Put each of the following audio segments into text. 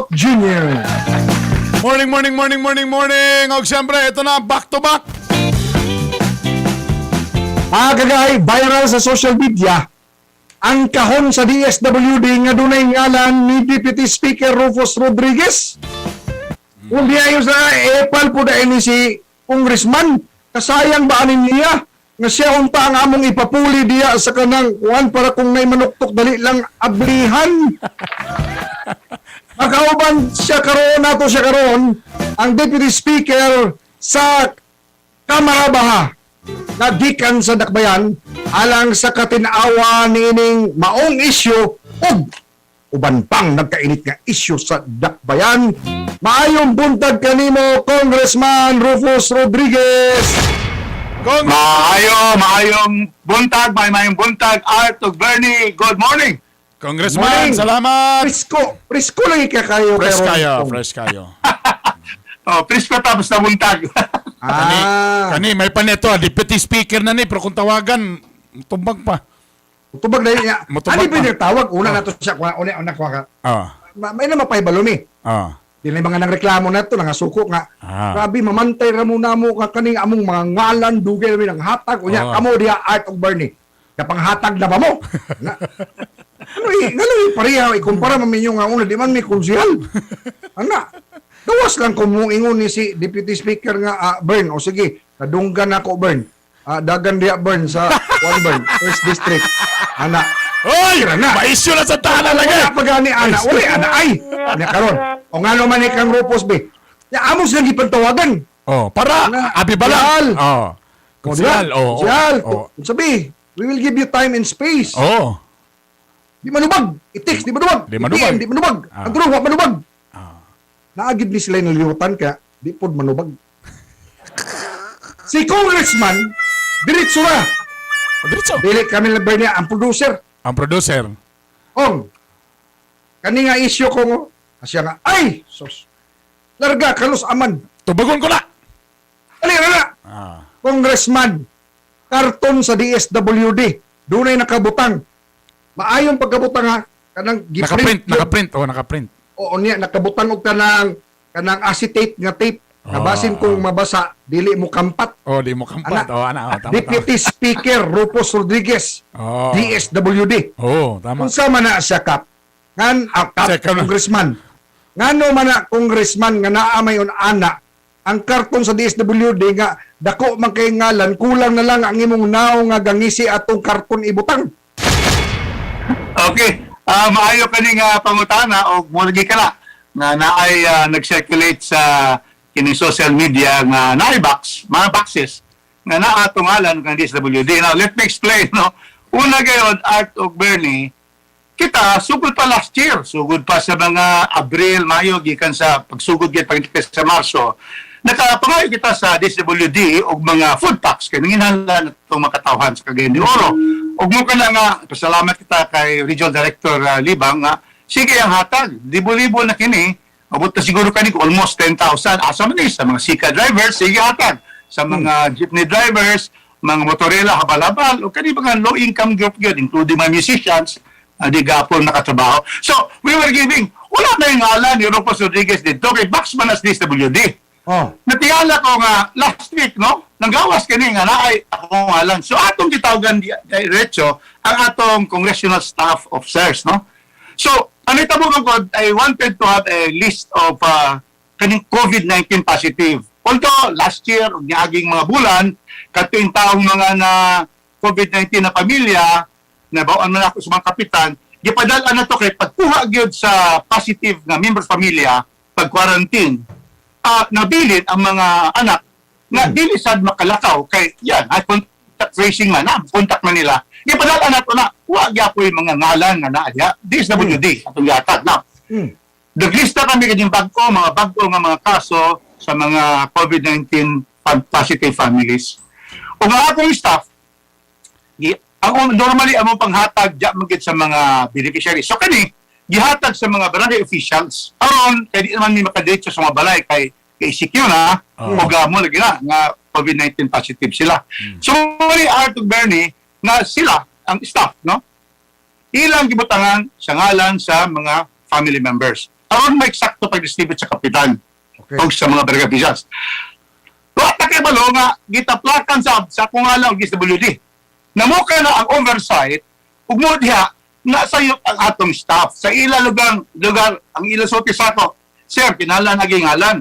Jr. Morning, morning, morning, morning, morning. Og siyempre, ito na, back to back. Mga kagay, viral sa social media ang kahon sa DSWD nga dunay ngalan ni Deputy Speaker Rufus Rodriguez. Kung di ayon sa epal po dahil ni si Congressman, kasayang ba anin niya nga siya unta ang among ipapuli diya sa kanang kuan para kung nay manuktok dali lang ablihan. Makauban siya karon nato siya karon ang Deputy Speaker sa Kamara Baha na gikan sa Dakbayan alang sa katinawa niining maong isyu ug uban pang nagkainit nga isyu sa Dakbayan. Maayong buntag kanimo, Congressman Rufus Rodriguez. Maayo, maayong buntag, maayong buntag, Art ug Bernie. Good morning. Congressman, Morning. salamat. Presko, presko lagi ka kayo Fresh karon. kayo, fresh kayo. Oh, presko tapos na buntag. Kani, Ah, kani may paneto, Deputy Speaker na ni, pero kung tawagan, tumbang pa. Tubag na niya. Mutubag Ano ba pa. yung tawag? Una na to siya, kuha, una, una, kuha ka. May na mapaibalo ni. Di na yung mga nangreklamo na to, nangasuko nga. Grabe, mamantay ra mo na mo ka kaning among mga ngalan, dugay na ng hatag. Unya, kamo diha Art og Bernie. Kapanghatag na ba mo? Na, ano eh, ngano eh, pareha, ikumpara man ninyo nga una, di man may konsihal. Ana, gawas lang kung mong ingon ni si Deputy Speaker nga, Bern, o sige, nadunggan ako, Bern. Dagan diha, Bern, sa one Bern, First District. Ana, Oy! Tira na. Ma-issue na sa tahanan lagi! Wala pa gani, ana. Wala, ana, ay. Ana, karon. O nga naman ikang Rufus, be. Ya, amo silang gipantawagan. Oh, para, Ana, abi ba lang? Konsyal. Oh. Konsyal, oh. Konsyal. Oh. Sabi, we will give you time and space. Oh. Di manubag. I-text, di manubag. Di manubag. I-PM, di manubag. Ang tulong, wa manubag. Naagid ni sila yung naliwatan kaya di pod manubag. Si Congressman, diretso na. Diretso. Dili kami lang niya, ang producer. Ang producer. Ong, kani nga issue ko ngo, siya nga, ay, sos, larga, kalos aman. Tubagon ko na! Dali na na. Congressman, karton sa DSWD, dunay nakabutang. Maayong pagkabutang ha, kanang Nakaprint, giprint. Nakaprint. Oh, nakaprint. Oo niya, nakabutang og kanang kanang acetate nga tape. Nabasin kung mabasa, dili mo kampat. Oh, di mo kampat. Ana. Oh, ana, oh, tama, Deputy Speaker Rufus Rodriguez, tama. Oh. DSWD. Oh, tama. Unsa man na siya kap? Ngan kap, Siya, kap na. Congressman. Ngano man na congressman nga naa may on ana ang karton sa DSWD nga dako man kay ngalan, kulang na lang ang imong naong nga gangisi atong karton ibutang. Okay. Maayo kani nga pangutana og mo lagi ka na nga naay nag-circulate sa kining social media nga naay box, mga boxes nga naa ngalan kang DSWD. Now, let me explain, no. Una gayon, Art og Bernie, kita sugod pa last year, sugod pa sa mga Abril, Mayo, gikan sa pagsugod gid pag sa Marso. Nakapangayo kita sa DSWD og mga food packs kay nanginahanglan atong makatawhan sa Cagayan de Oro. Og mo kana nga pasalamat kita kay Regional Director Libang nga sige ang hatag, libo-libo na kini. Abot na siguro kani almost 10,000. Asa man ni sa mga sika drivers, sige hatag. Sa mga jeepney drivers, mga motorela, habal-habal, o kani mga low income group gyud, including mga musicians, di gapon nakatrabaho. So, we were giving, wala na yung ngalan ni Rufus Rodriguez dito, kay Boxman as DSWD. Oh. Natiyala ko nga, last week, no? Nanggawas kini nga naay akong ngalan. So, atong gitawagan diretso ang atong congressional staff officers, no? So, ano itabo ko, I wanted to have a list of kaning COVID-19 positive. Although, last year, ug niaging mga bulan, katuing taong mga na COVID-19 na pamilya, nabawaan man ako sa mga kapitan, gipadala na to kay pagkuha gyud sa positive nga member pamilya, pag quarantine, nabilin ang mga anak nga dili sad makalakaw kay yan ay contact tracing man na contact man nila, gipadala na to na wa gyapoy mga ngalan nga naa diha DSWD atong gihatag na. Naglista kami kaning bag-o, mga bag-o nga mga kaso sa mga COVID-19 positive families. Ug ang akong staff, ang normally among panghatag diya man gid sa mga beneficiaries. So kani gihatag sa mga barangay officials aron kay di naman mi makadiretso sa mga balay kay kay ECQ na ug mo lagi na nga COVID-19 positive sila. So mali Art ug Bernie nga sila ang staff, no, ilang gibutangan sa ngalan sa mga family members. Aron may eksakto pag-distribute sa kapitan o sa mga barangay officials. Wa ta kay balo nga gitaplakan sa akong ngalan og DSWD. Namuka na ang oversight ug mo diha na sayop ang atong staff sa ila lugar lugar ang ila sulti sa ako. Sir, kinahanglan agi ngalan.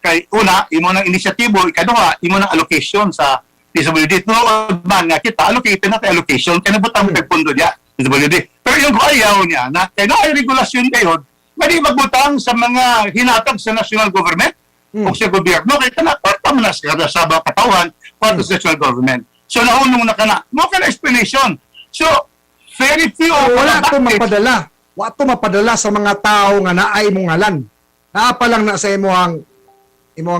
Kay una, imo nang inisyatibo, ikaduha, imo nang allocation sa DSWD. Tuod man nga kita allocate na kay allocation kay nabutang mo pondo diya DSWD. Pero yung ayaw niya na kay naay regulasyon kayon, mali magbutang sa mga hinatag sa national government o sa gobyerno kay kana kwarta man na sa katawan, kwarta sa national government. So nahunong na kana. Mo kana explanation. So very few So, wala to mga mapadala. Wa to mapadala sa mga tao nga naay imong ngalan. Naa pa lang na sa imong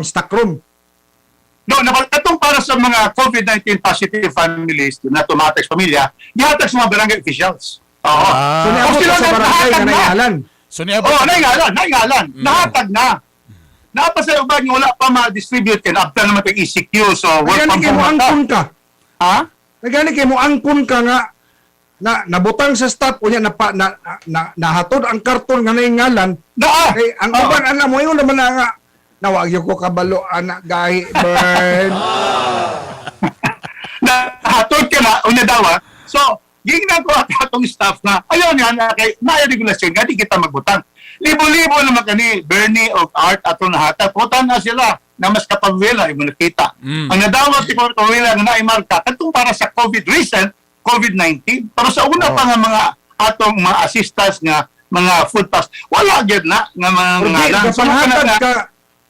stock room. No, katong para sa mga COVID-19 positive families na tumatag sa pamilya, gihatag sa mga barangay officials. Oo. Ah. So niabot O sila sa barangay nahatag nga na. naay. So niabot. Oo, oh, naingalan, naingalan. Nahatag na. Naa pa sa uban nga wala pa ma-distribute kay naabtan naman tag ECQ, so work Nagani from kay mo home na ta. angkon ka. Ha? Nagani kay mo angkon ka nga na nabutang sa staff unya na, na, na, nahatod ang karton nga naay ngalan. Naa. Kay ang Oo. uban ana mo ingon naman na nga nawag ko kabalo ana gahi burn. Nahatod ka na, unya daw ah. So, gingnan ko at atong staff na, ayaw niya na kay may regulasyon nga di kita magbutang. Libo-libo naman kani Bernie og Art atong nahatag. Putan na sila na mas kapagwela imo nakita. Ang nadawat ni Kapagwela nga naimarka katong para sa COVID recent COVID-19, pero sa una pa nga mga atong mga assistance nga mga food pass, wala gyud na nga mga Pero di, ngalan. So, gapanghatag kana- ka.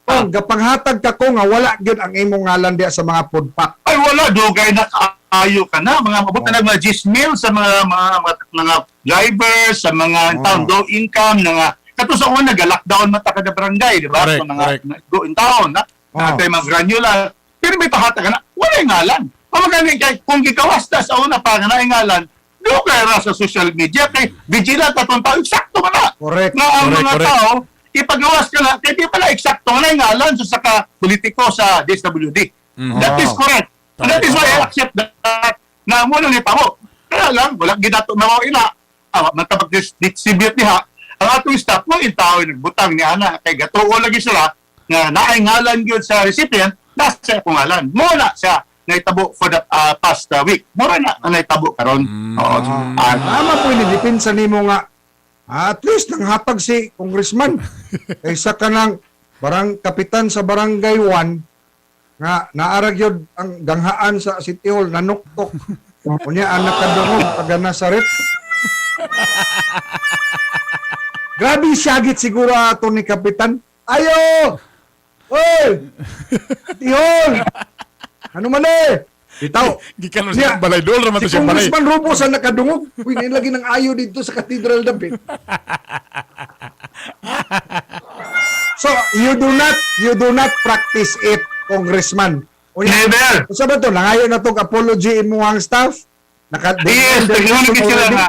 Oh, gapanghatag ka ko nga wala gyud ang imong ngalan diya sa mga food pack. Ay wala, dugay na kaayo ka na. Mga mabot na mga 10 mil sa mga drivers, sa mga town low income, na nga. Kato sa una, ga-lockdown man ta kada barangay, di ba? Correct, So, mga correct. go in town, na, natay mga granular. Pero may pahata ka na, wala yung ngalan. Pamagani, kay, kung gikawas ta sa una pa nga na ngalan, dugay ra sa social media, kay vigilant atong tao, eksakto man na. Correct. Nga ang Correct, mga correct. tao, ipagawas ka na, kaya di pala eksakto na yung ngalan sa saka politiko sa DSWD. That is correct. And that is why I accept that na mo nang ipamo. Kaya lang, wala ginato na ina. Ah, matabag distribute niya. Ang atong staff mo, yung tao yung nagbutang niya na. Kay gatuo lagi sila nga naay ngalan gyud sa recipient, nasa akong ngalan. Mo na siya naitabo for the past week. Mura na ang naitabo karon. Oo. Ah, Tama po ini depensa nimo nga at least nanghatag si congressman kaysa kanang barang kapitan sa barangay 1 nga naarag yun ang ganghaan sa City Hall nanuktok unya ang nakadungog taga Nazaret. Grabe syagit siguro ato ni kapitan. Ayo! Oy! City Hall! Ano man eh? Bitaw. Gikan man siya balay dol ra man to Si siya balay. Congressman Rufus ang nakadungog. Uy, nilagi ng ayo dito sa Cathedral David. So, you do not practice it, Congressman. Unya, Never. Unsa ba to? Nangayo na tong apology imuhang staff? Naka Yes, nag-ingon sila nga.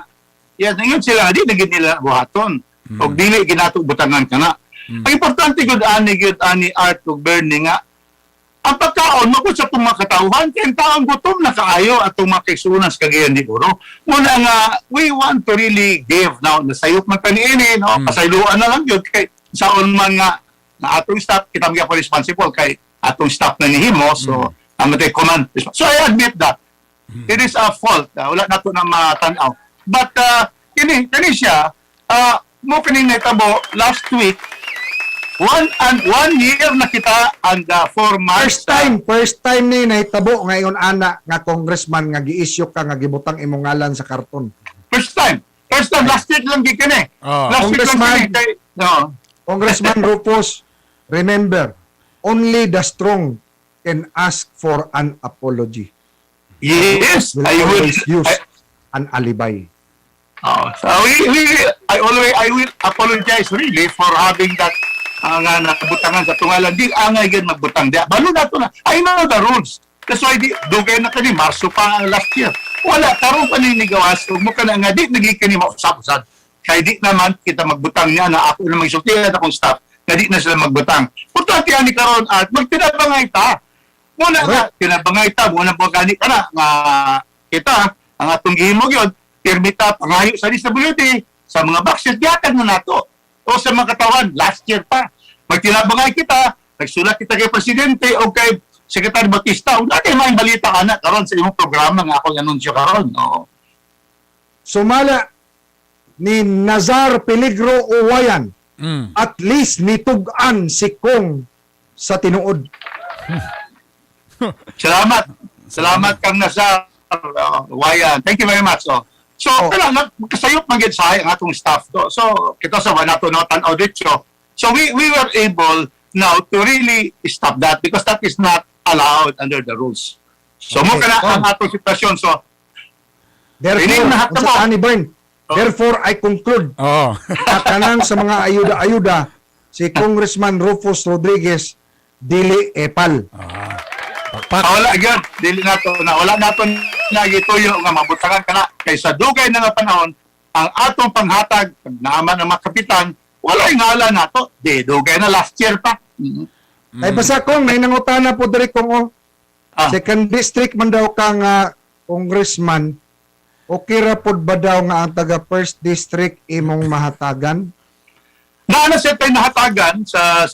Yes, nag-ingon sila nga, di na gid nila buhaton. Og dili ginato butangan ka na. Ang importante gud ani Art ug Bernie nga ang pagkaon magud sa itong mga katauhan kay ang taong gutom na kaayo atong mga kaigsuonan sa Cagayan de Oro. Muna nga we want to really give now nasayop man kaniini, no, pasayloan na lang gyud kay saon man nga na atong staff kita magyapon responsible kay atong staff na nihimo, so ang matay command. So I admit that it is a fault. Wala na to na matanaw. But kini kini siya mo kining naitabo last week, 1 and 1 year na kita and 4 months. First time ni nahitabo ngayon ana nga congressman nga gi-issue ka nga gibutang imong ngalan sa karton. First time. First time last week lang gikan eh. Last week lang Congressman. kini kay no. Congressman Rufus, remember, only the strong can ask for an apology. Yes, Will I will always use I, an alibi. Oh, so we I always I will apologize really for having that nga nakabutangan sa tungalan. Di angay gyud magbutang di. Balo na to na. I know the rules. That's why di dugay na kani Marso pa last year. Wala karon pa ni nigawas ug mo kana nga di nagi kani mausap-usap. Kay di naman kita magbutang niya na ako na magsulti at akong staff nga di na sila magbutang. Punta ani karon at magtinabangay ta. Muna nga tinabangay ta, muna po gani ka na nga kita ang atong gihimo gyud pirmita pangayo sa DSWD sa mga boxes gihatag na nato. O sa mga katawan, last year pa. Magtinabangay kita, nagsulat kita kay Presidente o kay Secretary Bautista. Wala kay may balita ana karon sa imong programa nga akong anunsyo karon. Oo. Sumala ni Nazar Peligro Uwayan, at least nitug-an si Kong sa tinuod. Salamat. Salamat kang nasa Wayan. Thank you very much. Oh. So, oh, kasayop man gyud sa ang atong staff to. So, kita sa wala to no tan audit so. So we were able now to really stop that because that is not allowed under the rules. So mo kana ang atong sitwasyon. So, Therefore, unsa ta ni Bern, therefore I conclude na kanang sa mga ayuda-ayuda si Congressman Rufus Rodriguez dili epal. Pakpak. Ah, wala gyud, dili nato na wala nato na gituyo nga mabutangan kana kay sa dugay na nga panahon ang atong panghatag pag naaman ang mga kapitan wala ngalan nato di dugay na last year pa. Ay basta kong may nangutana po diri kong oh, second district man daw ka nga congressman, okay ra pod ba daw nga ang taga first district imong mahatagan? Naana siya tayo nahatagan sa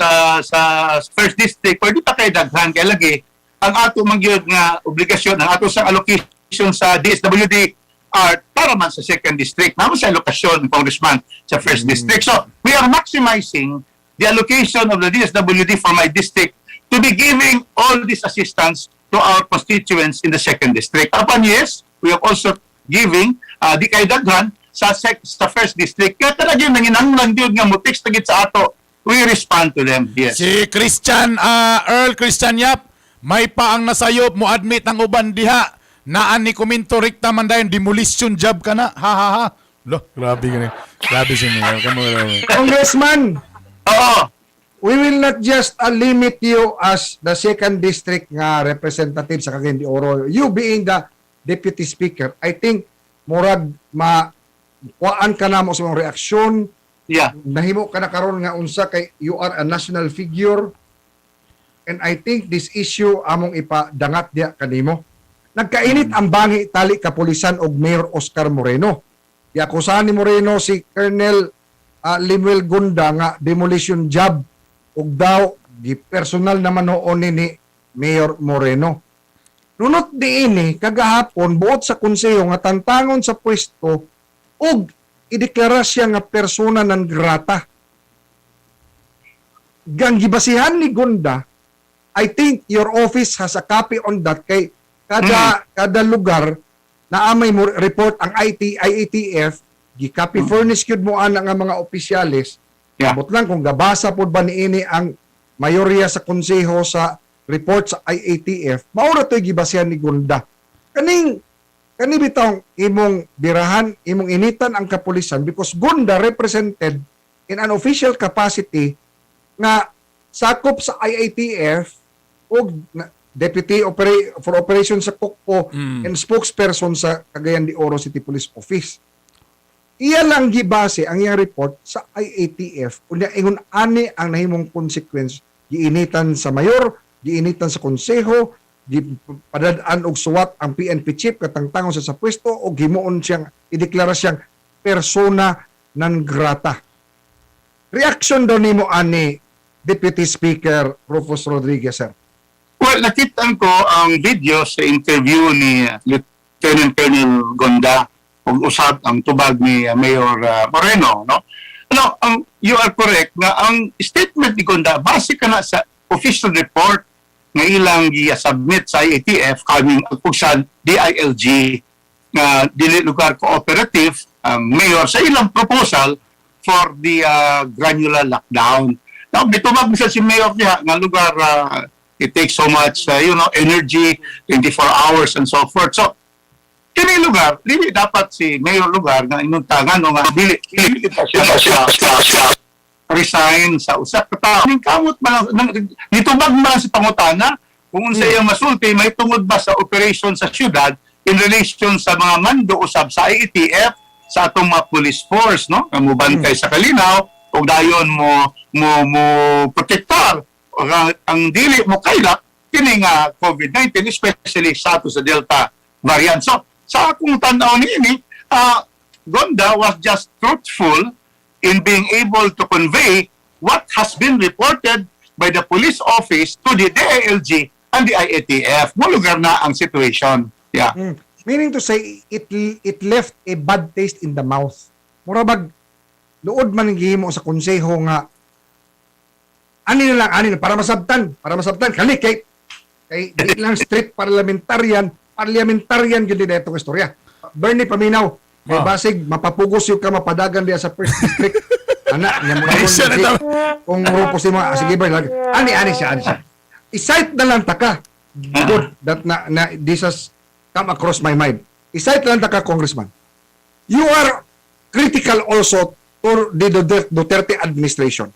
first district pwede pa kay daghan kay lagi ang ato man gyud nga obligasyon ang ato sa allocation sa DSWD are para man sa second district. Namo sa allocation, congressman, sa first district. So we are maximizing the allocation of the DSWD for my district to be giving all this assistance to our constituents in the second district. Apan yes, we are also giving di kay daghan sa first district. Kaya talaga yung nanginanglan yun nga mo text na gid sa ato, we respond to them. Yes. Si Christian, Earl Christian Yap, may pa ang nasayop mo admit ang uban diha. Naan ni komento rekta man dayon demolition job ka na. Ha ha ha. Lo, grabe gani. Grabe si Miguel. Kamo grabe. Congressman, Oo. we will not just limit you as the second district nga representative sa Cagayan de Oro. You being the deputy speaker, I think murag ma kuan ka na mo sa imong reaksyon, nahimo ka na karon nga unsa kay you are a national figure and I think this issue among ipadangat diya kanimo. Nagkainit ang bangi tali kapulisan og Mayor Oscar Moreno. Giakusahan ni Moreno si Colonel Lemuel Gunda nga demolition job ug daw gi personal naman noon ni Mayor Moreno. Nunot diini kagahapon buot sa konseho nga tantangon sa pwesto ug ideklara siya nga persona non grata. Gang gibasihan ni Gunda, I think your office has a copy on that kay kada lugar na may mo report ang IT IATF, gi-copy furnish gyud mo ana nga mga opisyales. Ambot lang kung gabasa pod ba niini ang mayorya sa konseho sa report sa IATF, mao ra to'y gibasihan ni Gunda. Kaning kani bitawng imong birahan, imong initan ang kapulisan because Gunda represented in an official capacity nga sakop sa IATF og deputy for operation sa COCPO and spokesperson sa Cagayan de Oro City Police Office. Iya lang gibase ang iyang report sa IATF unya ingon ani ang nahimong consequence, giinitan sa mayor, giinitan sa konseho, gipadad-an og suwat ang PNP chief katangtangon sa pwesto o himuon siyang ideklara siyang persona non grata. Reaction daw nimo ani, Deputy Speaker Rufus Rodriguez, sir. Well, nakita ko ang video sa interview ni Lieutenant Colonel Gonda ug usab ang tubag ni Mayor Moreno, no? Ano, you are correct nga ang statement ni Gonda base ka na sa official report nga ilang gi-submit sa IATF kaming ug sa DILG nga dili lugar cooperative ang mayor sa ilang proposal for the granular lockdown. Now, bitubag bisa si mayor niya nga lugar it takes so much energy, 24 hours and so forth. So, kini lugar, dili dapat si mayor lugar nga inuntangan no nga dili kita siya resign sa usa ka tawo. Ning kamot man lang nitubag man lang sa pangutana kung unsa iyang masulti may tungod ba sa operation sa syudad in relation sa mga mando usab sa IATF sa atong mga police force, no, nga mobantay sa kalinaw ug dayon mo protektar ang dili mo kailap kini nga COVID-19, especially sa ato sa Delta variant. So sa akong tan-aw niini, Gonda was just truthful. in being able to convey what has been reported by the police office to the DILG and the IATF. Mo lugar na ang situation. Yeah. Meaning to say, it left a bad taste in the mouth. Mura bag, luod man ang gihimo sa konseho nga, ani na lang, ani na, para masabtan, para masabtan. Kali, kay di lang street parliamentarian, parliamentarian gyud din itong istorya. Bernie, paminaw, kay basig, mapapugos yung ka, mapadagan diya sa first district. Ana, niya mo Ay, siya na tama. kung grupo si mga, sige ba, lagi. Ani, ani siya, ani siya. I-cite na lang taka. Good that na this has come across my mind. I-cite lang taka, Congressman. You are critical also to the Duterte administration.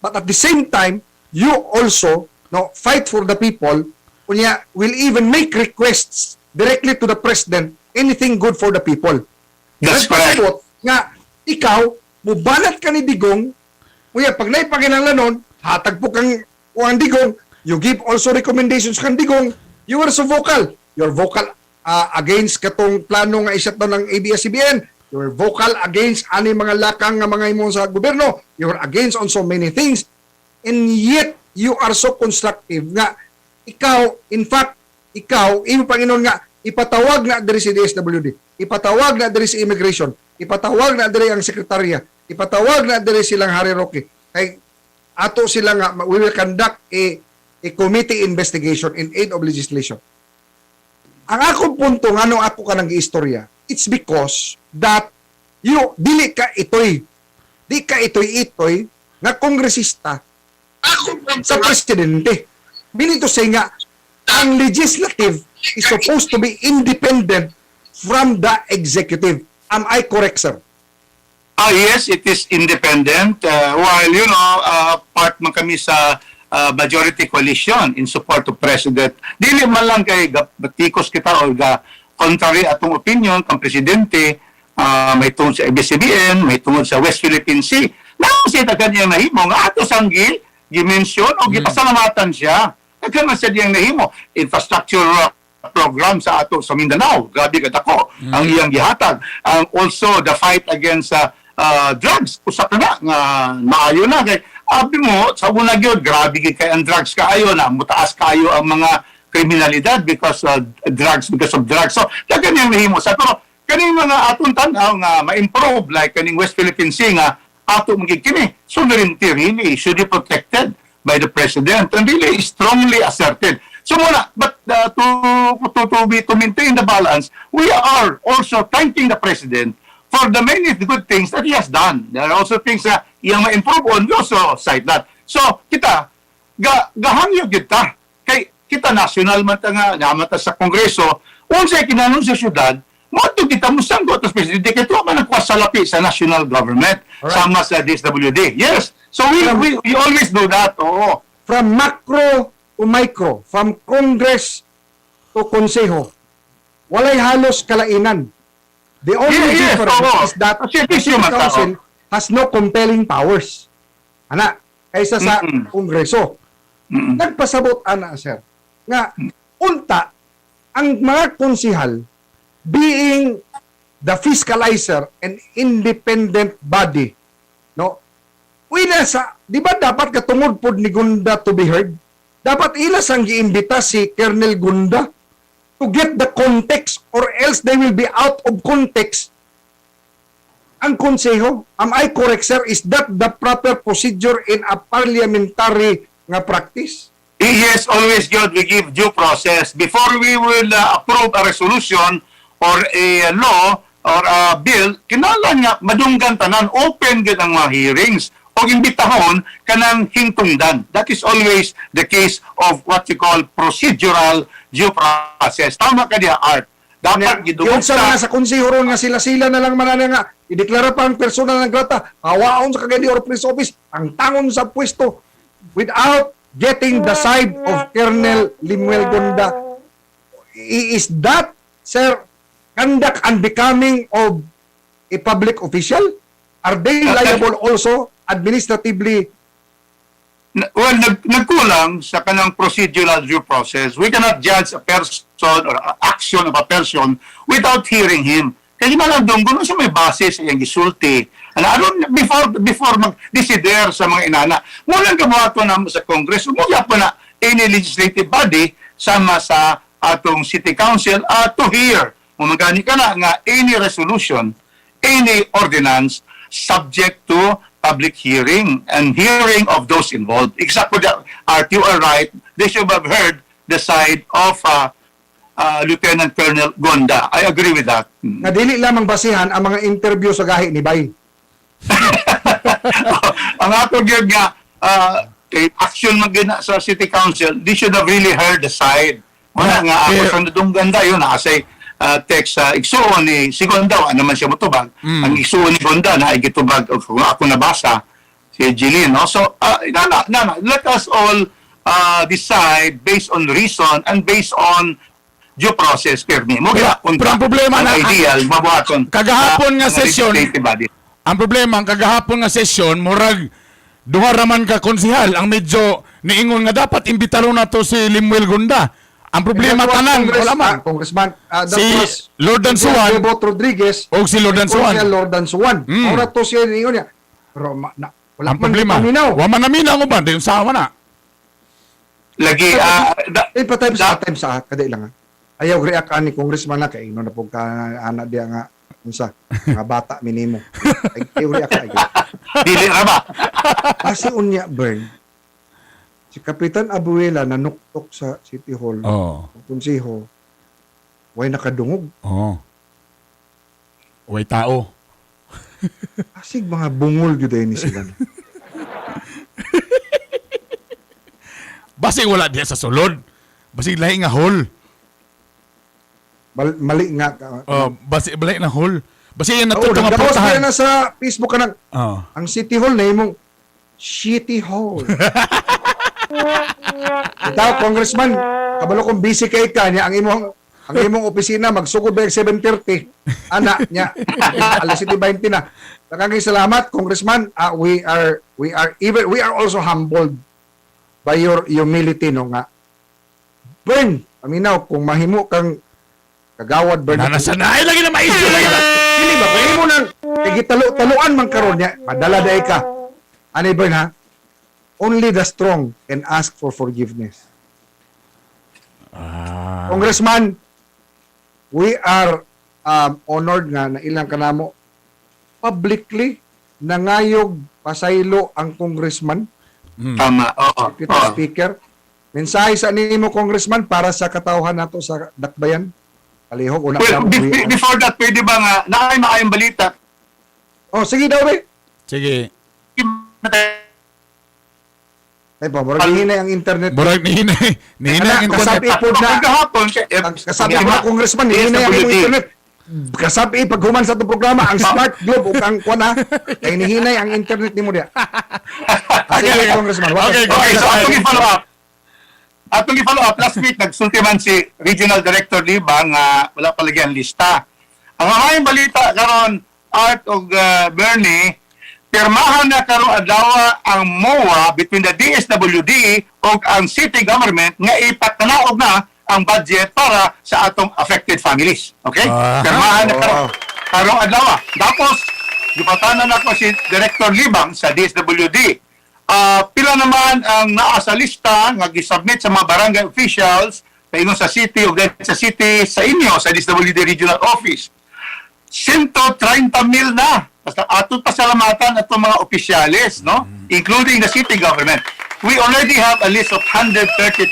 But at the same time, you also, no, fight for the people. Unya, will even make requests directly to the president, anything good for the people. That's correct. Nagpasabot nga ikaw mubanat ka ni Digong, unya pag naipakinahanglan, hatag po kang kuang Digong, you give also recommendations kang Digong. You were so vocal. You're vocal against katong plano nga i-shut down ng ABS-CBN. You're vocal against ani mga lakang nga mga imong sa gobyerno. You're against on so many things, and yet you are so constructive nga ikaw, in fact, ikaw imo Panginoon nga ipatawag na diri si DSWD, ipatawag na diri si immigration, ipatawag na diri ang sekretarya, ipatawag na diri silang Harry Roque, kay ato sila nga we will conduct a committee investigation in aid of legislation. Ang akong punto ngano ako ka nang giistorya, it's because that you dili ka itoy, di ka itoy-itoy nga kongresista sa presidente. Meaning to say nga, ang legislative is supposed to be independent from the executive. Am I correct, sir? Ah, yes, it is independent. While part man kami sa majority coalition in support of President. Dili man lang kay batikos kita o ga contrary atong opinion kang presidente, may tungod sa ABS-CBN, may tungod sa West Philippine Sea. Na siya daghan niyang nahimo nga ato sang gi-mention o gipasalamatan siya. Daghan man siya diyang nahimo. Infrastructure program sa ato sa Mindanao. Grabe kadako ang iyang gihatag. Ang also the fight against drugs. Usa ka na nga maayo na kay abi mo sa una gyud, grabe gyud kay ang drugs kaayo na mutaas kaayo ang mga kriminalidad because drugs, because of drugs. So daghan niyang nahimo sa, pero kaning mga atong tan-aw nga ma-improve like kaning West Philippine Sea nga ato magig kini sovereignty really should be protected by the president and really strongly asserted. So muna, but to maintain the balance, we are also thanking the president for the many good things that he has done. There are also things na iyang ma-improve on, we also cite that. So kita ga gahangyo gyud ta kay kita national man ta nga naman ta sa kongreso, unsay kinahanglan sa syudad, moadto kita musanggot sa presidente kay tuwa man nagpasalapi sa national government sama sa DSWD. Yes. So we always do that. Oo. From macro to micro, from Congress to Konseho, walay halos kalainan. The only difference is that Kasi the issue City man tao. Council has no compelling powers. Ana, kaysa sa Kongreso. Nagpasabot ana, sir, nga unta ang mga konsihal, being the fiscalizer and independent body, no, uy na sa, di ba dapat katungod pod ni Gunda to be heard? Dapat ila sang giimbita si Colonel Gunda to get the context or else they will be out of context ang konseho. Am I correct, sir? Is that the proper procedure in a parliamentary nga practice? Yes, always good. We give due process. Before we will approve a resolution or a law or a bill, kinahanglan nga madunggan tanan, open gyud ang mga hearings o imbitahon kanang hintungdan. That is always the case of what you call procedural due process. Tama ka diha, Art. Dapat gidungog Yung sa mga sa konseho ron nga sila-sila na lang manana nga ideklara pa ang persona non grata, hawaon sa Cagayan de Oro Police Office, ang tangon sa pwesto without getting the side of Colonel Lemuel Gunda. Is that, sir, conduct unbecoming of a public official? Are they liable also administratively? Well, nagkulang sa kanang procedural due process. We cannot judge a person or a action of a person without hearing him. Kaya na lang dong, sa may base sa iyang gisulti. Ano, aron before before mag-desider sa mga inana. Mao nang gabuhaton namo sa Congress, mo gyapon na any legislative body sama sa atong city council to hear. Mao gani ka na nga any resolution, any ordinance subject to public hearing and hearing of those involved. Exactly that, Art, you are right. They should have heard the side of Lieutenant Colonel Gonda. I agree with that. Nga dili lamang basihan ang mga interview sa gahi ni Bay. Ang ato gyud nga kay action man gyud na sa City Council, they should have really heard the side. Wala nga ako Pero sa nadunggan dayon na say text sa igsuon ni si Gonda, wa naman siya motubag. Ang igsuon ni Gonda na ay gitubag og kung ako nabasa si Jeline, no? So na, na, na, let us all decide based on reason and based on due process, pirmi. Mo Pero ang problema ang ideal mabuhaton kagahapon nga sa session, legislative body. Ang problema, ang kagahapon nga session, murag duha raman ka konsihal ang medyo niingon nga dapat imbitalo na to si Limuel Gunda. Ang problema tanan, wala man. Congressman, that Si was Lordan Suan. Bebot Rodriguez Og si Lordan Suan. Konsehal Lordan Suan. Ora to siya niingon niya. Pero na, wala Ang man problema, paminaw. wa man naminaw ang uban, dayon sawa na. Lagi Eh, patay sa time sa kadai lang ha. Ayaw react ani congressman na kay ino na pug ka ana diya nga unsa mga bata minimo. Ay, ayaw react ay. Dili ra ba? Kasi unya Bern. Si Kapitan Abuela nanuktok sa City Hall, Oo. ang konseho, way nakadungog. Oo. Way tao. Asig mga bungol gyud ni sila. Basig wala diya sa sulod. Basig lahi nga hall. Mali nga. Oh, basig lahi na hall. Basig yan Oo, natuto nga nagdaos portahan. na sa Facebook kanang Oh. ang City Hall na imong City Hall. Ikaw, Congressman, kabalo kung busy kay ka niya ang imong opisina magsugod ba 7:30. Ana niya alas 7:20 na. Daghang salamat, Congressman. Ah, we are even we are also humbled by your humility, no, nga. Bern, paminaw kung mahimo kang kagawad, Bern. Nanasanay lagi na maisyo lagi na. Dili ba kung imo nang kay gitalo-taluan man karon niya, padala day ka. Ani, Bern, ha? Only the strong can ask for forgiveness. Congressman, we are honored nga na ilang kanamo publicly nangayog pasaylo ang congressman, Tama. Oo. Deputy Oo. Speaker. Mensahe sa nimo, Congressman, para sa katawhan nato sa Dakbayan. Palihog una Well, ka mo. before that, pwede ba nga, naay maayong balita? Oh, sige daw be. Sige. Ay pa, murag hinay ang internet. Murag nihinay. Nihinay ang Anak, internet. kasabi po na. Kagahapon, Kasabi po na, Congressman, hinay ang imong internet. Kasabi pag human sa itong programa, ang Smart Globe ug ang kuan ha, kay nihinay ang internet nimo diya. Sige, Congressman. Okay, go. Okay, so atong i-follow up. Atong i-follow up, last week, nagsulti man si Regional Director Liba nga wala pa lagi ang lista. Ang maayong balita karon, Art og Bernie, pirmahan na karon adlaw ang MOA between the DSWD ug ang city government nga ipatanaog na ang budget para sa atong affected families. Okay? Pirmahan na karon. Karong adlaw. Tapos, gipatanan nako si Director Libang sa DSWD. Pila naman ang naa sa lista nga gisubmit sa mga barangay officials paingon sa city o sa city sa inyo sa DSWD Regional Office. 130 mil na. Basta ato pasalamatan atong mga opisyales, no? Including the city government. We already have a list of 130,000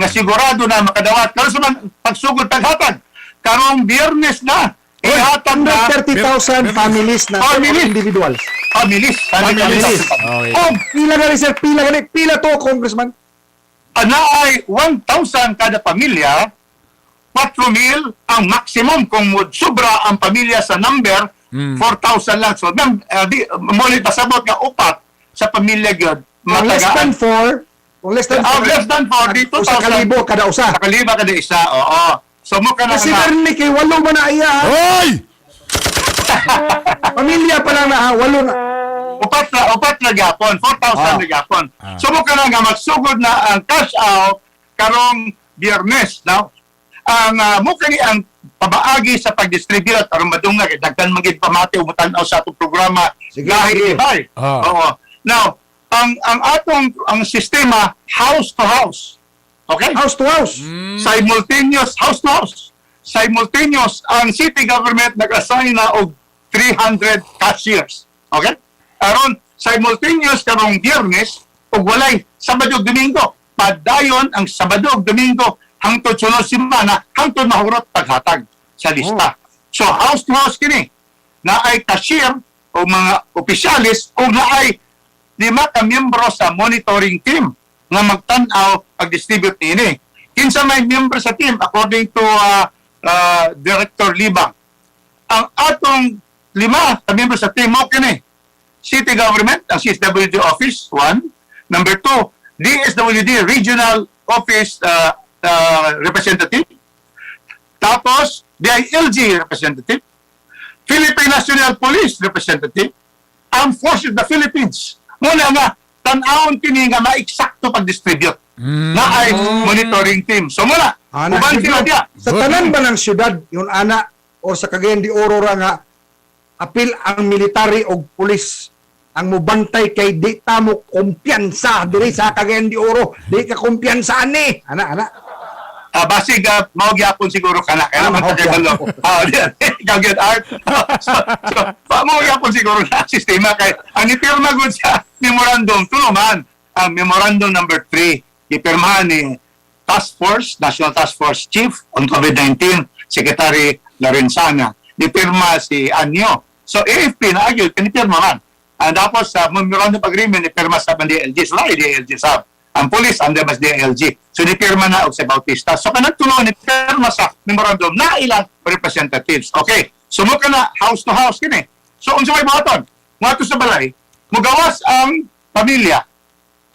nga sigurado na makadawat. Karon sa man pagsugod paghatag, karong Biyernes na ihatag na 130,000 families na Families. individuals. Families. Families. Families. Okay. Og Pila gani, sir, pila gani, pila to, Congressman. Ana ay 1,000 kada pamilya, 4,000 ang maximum kung sobra ang pamilya sa number, 4,000 lang. So, ma'am, di, mo pasabot nga upat sa pamilya gyud Kung less than matagaan. 4, kung less than Ah, less than 4, di usa 2,000. ka libo kada usa. Nakaliba kada isa, oo. So mo ka na Kasi nga, Bernie kay walo man na iya. Ha? Hoy! Pamilya pa lang na ha, walo na. Upat na gyapon, 4,000 na gyapon. So mo ka na nga magsugod na ang cash out karong Biyernes, no? Ang mo kani ang Pabaagi sa pag-distribute aron madungag, daghan man gid pamati o mutan-aw sa atong programa. Sige, Lahi sige. ibay. Oo. Now, ang atong ang sistema, house to house. Okay? House to house. Simultaneous, house to house. Simultaneous, ang city government nag-assign na og 300 cashiers. Okay? Aron simultaneous karong Biyernes ug walay Sabado ug Domingo. Padayon ang Sabado ug Domingo hangtod sunod semana, hangtod mahurot paghatag sa lista. So house to house kini na ay cashier o mga opisyalis o na ay 5 ka miyembro sa monitoring team nga magtan-aw pag-distribute niini. Kinsa may miyembro sa team according to Director Libang? Ang atong 5 ka miyembro sa team mo kini. City government, ang CSWD office, one. Number two, DSWD Regional Office representative. Tapos, DILG representative. Philippine National Police representative. Armed Forces of the Philippines. Muna nga, tan-awon kini nga maeksakto pag-distribute. Na ay monitoring team. So muna, Ana, uban sila diya. sa tanan ba ng syudad, yun ana, or sa Cagayan de Oro ra nga, apil ang military og pulis ang mubantay kay di ta mo kumpiyansa diri sa Cagayan de Oro, di ka kumpiyansa ani ana ana. Basig mao gyapon siguro kana kaya naman Mao ta kay gyapon. Ah, di ikaw gyud, Art. So, mao gyapon siguro na sistema kay ang ipirma gud sa memorandum tulo man ang memorandum number 3, gipirmahan ni Task Force National Task Force Chief on COVID-19 Secretary Lorenzana, nipirma si Anyo. So AFP na gyud pinipirma man. Ang tapos sa memorandum agreement nipirma sa DLG, so DLG sab ang police under mas DLG. So nipirma na og sa Bautista. So kanang tulo nipirma sa memorandum na ilang representatives. Okay. So mo kana house to house kini. So unsa may buhaton? Moadto sa balay, mugawas ang pamilya,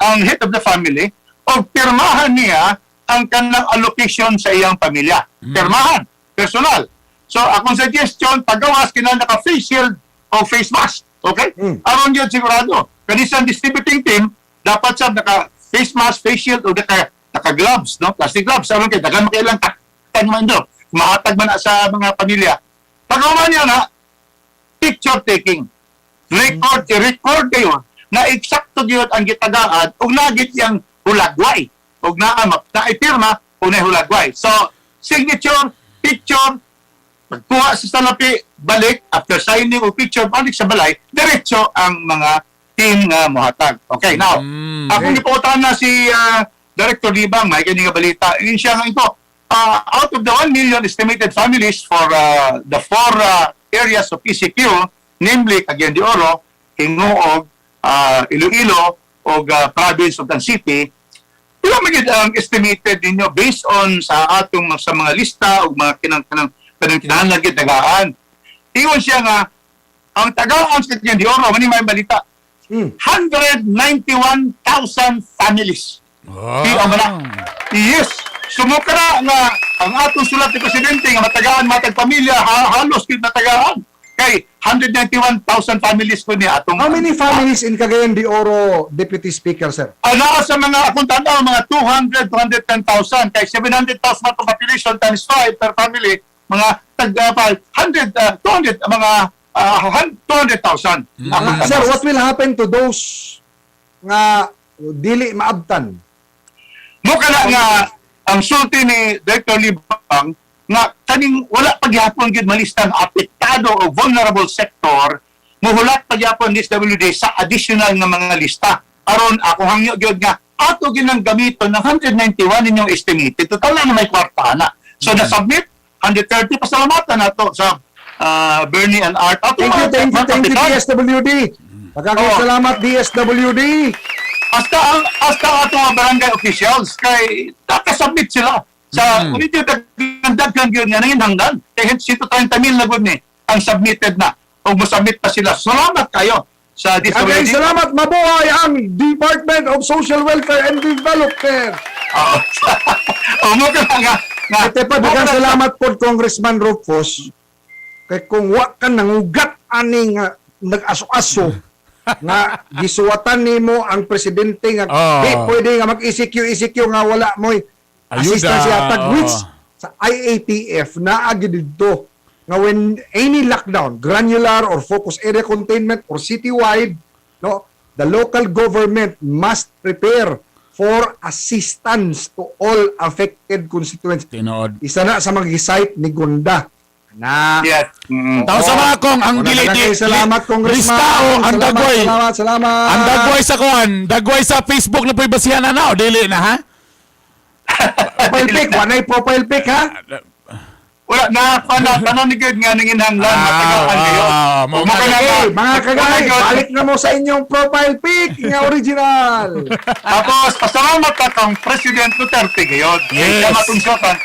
ang head of the family, o pirmahan niya ang kanang allocation sa iyang pamilya. Pirmahan, personal. So akong suggestion, paggawas kinahanglan naka face shield o face mask. Okay? Aron yun sigurado. Kanisang distributing team, dapat siya naka face mask, face shield o naka gloves, no? Plastic gloves. Aron kay daghan makailang katan man do. Mahatag man na sa mga pamilya. Pagkaman niya na, picture taking. Record, i-record kayo na eksakto gyud ang gitagaan ug nagit yang hulagway. Ug naa na pirma ug na hulagway. So, signature, picture, pagkuha sa salapi, balik, after signing o picture, balik sa balay, diretso ang mga team nga mohatag. Okay, now, akong gipautahan na si Director Libang, may kani nga balita. Yun siya nga ito. Out of the 1 million estimated families for the four areas of ECQ, namely Cagayan de Oro, Gingoog, Iloilo, o province of the city, pila man gyud ang estimated ninyo based on sa atong sa mga lista o mga kinang kanang kanang kinahanglan gyud tagaan? Ingon siya nga ang tagaan sa Cagayan de Oro, mani may balita, 191,000 families. Di ang mana. Yes. Sumuka na nga ang atong sulat ni Presidente nga matagaan matag pamilya, halos gid matagaan. Kay 191,000 families ko ni atong. How many families in Cagayan de Oro, Deputy Speaker, sir? Ana sa mga akong tanaw, mga 200, 210,000 kay 700,000 na itong population times 5 per family, mga tag 100, 200, mga 200,000. Akong tanaw. Sir, what will happen to those nga dili maabtan? Mo kana nga ang sulti ni Director Libang nga kaning wala pagyapon gyud malista nga apektado o vulnerable sector, muhulat pagyapon DSWD sa additional nga mga lista. Aron ako hangyo gyud nga ato ginang gamiton ng 191 ninyong estimated total na may kwarta na. So na-submit 130. Pasalamatan nato sa Bernie and Art ato. Thank you, thank you, mga thank you, kapitan. DSWD. Pagkakang salamat, DSWD. Hasta ang atong mga barangay officials kay nakasubmit sila sa medyo daghan gyud nga nanginhanglan kay 130 mil na gud ni ang submitted na ug mosubmit pa sila. Salamat kayo sa Again, DSWD. salamat. Mabuhay ang Department of Social Welfare and Development. Oo. Oh, mo ka nga nga Ate pa, mo daghang ka na- salamat po, Congressman Rufus. Kay kung wa ka nangugat aning nag-aso-aso nga gisuwatan nimo ang presidente nga di pwede nga mag-ECQ ECQ nga wala mo'y Ayuda, assistance yatag, which Sa IATF naa gyud didto nga when any lockdown, granular or focus area containment or citywide, no, the local government must prepare for assistance to all affected constituents. Tinuod. Isa na sa mga gisite ni Gunda. Na Yes. Taw sa mga kong ang Una dili na di lang, salamat, Congressman. Listao ang Salamat, dagway. Salamat, salamat. Ang dagway sa kuan, dagway sa Facebook na po'y basihan na na o dili na, ha? Profile pic, walay profile pic, ha? Wala na pa na tanan ni gud nga nanginhanglan matagaan kayo. Mo Mo ka na Okay, mga kagay, Mo ka balik na mo sa inyong profile pic nga original. Tapos pasalamat ka kang President Duterte gayon. Yes. Kay matong sulatan,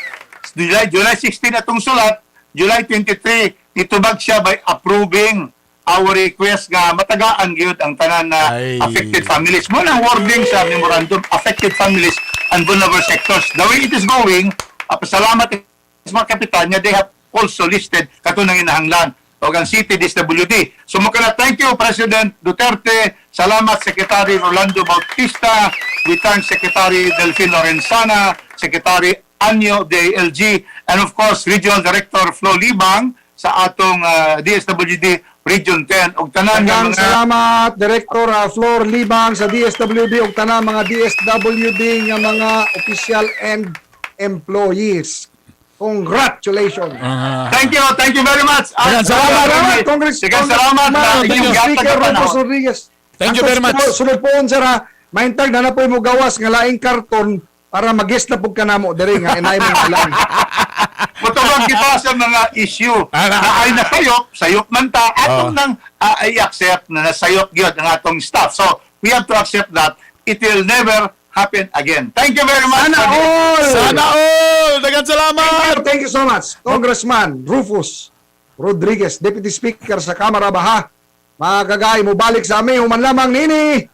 July 16 atong sulat, July 23 nitubag siya by approving our request nga matagaan gyud ang tanan na Ay. affected families. Mo nang wording sa memorandum, affected families and vulnerable sectors. The way it is going, pasalamat sa mga kapitan nga they have also listed kato nang inahanglan o ang City DSWD. So mo kana, thank you, President Duterte. Salamat, Secretary Rolando Bautista. We thank Secretary Delfin Lorenzana, Secretary Anyo DLG, and of course Regional Director Flo Libang sa atong DSWD Region 10 ug tanan nga Daghang mga salamat, Director Flor Libang sa DSWD ug tanang mga DSWD nga mga official and employees. Congratulations. Thank you very much. Daghang salamat. Salamat, Congress. Daghang salamat Congressman, sa inyong Speaker gatag na Rufus panahon. Rodriguez. Thank you very much. Sunod po, sir, ha. Maintag na na po mo gawas nga laing karton para mag-guest na pud ka namo diri nga inay mo alam. Mutubag kita sa mga issue na ay nasayop, sayop man ta, atong nang i-accept na nasayop gyud ang atong staff. So, we have to accept that it will never happen again. Thank you very much. Sana all! Sana all! Daghang salamat! Thank you so much, Congressman Rufus Rodriguez, Deputy Speaker sa Kamara Baha. Mga kagay, mo balik sa amin, human lamang nini.